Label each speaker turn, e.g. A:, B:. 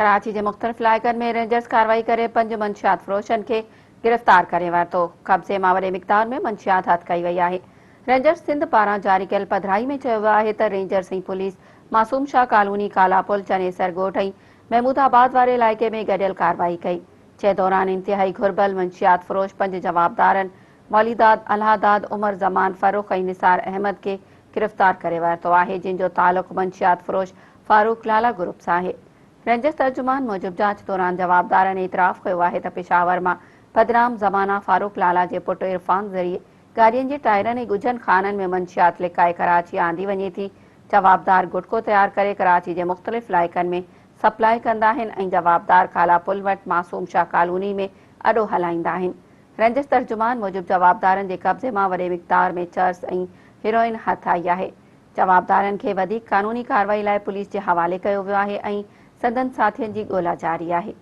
A: ڪراچي جي مختلف علائقن ۾ رينجرز ڪارروائي ڪري پنج منشيات فروشن کي گرفتار ڪري ورتو، قبضي مان وڏي مقدار ۾ منشيات هٿ ڪئي وئي آهي. رينجرز سنڌ پاران جاري ڪيل پڌرائي ۾ چيو ويو آهي ته رينجرز ۽ پوليس معصوم شاهه ڪالوني، ڪالا پل، چنيسر ڳوٺ ۽ محمود آباد واري علائقي ۾ گڏيل ڪارروائي ڪئي، جنهن دوران انتهائي گهربل منشيات فروش پنج جوابدارن موليداد، الهه داد، عمر زمان، فرخ ۽ نثار احمد کي گرفتار ڪري ورتو آهي، جن جو تعلق منشيات فروش فاروق لالا گروپ سان آهي. رينجرز ترجمان موجب جاچ دوران جوابدارن اعتراف ڪيو آهي ته پشاور مان بدنام زمانه فاروق لالا جي پٽ عرفان ذريعي گاڏين جي ٽائرن ۽ ڳجهن خانن ۾ منشيات لڪائي ڪراچي آندي وڃي ٿي، جوابدار گٽڪو تيار ڪري ڪراچي جي مختلف علائقن ۾ سپلاء ڪندا آهن ۽ جوابدار ڪالا پل وٽ معصوم شاهه ڪالوني ۾ اڏو هلائيندا آهن. رينجرز ترجمان موجب جوابدارن جي قبضي مان وڏي مقدار ۾ چرس ۽ هيروئن هٿ آئي آهي. جوابدارن کي وڌيڪ قانوني ڪارروائي لاء پوليس جي حوالي ڪيو ويو آهي ۽ سندن ساٿين جي ڳولا جاري آهي.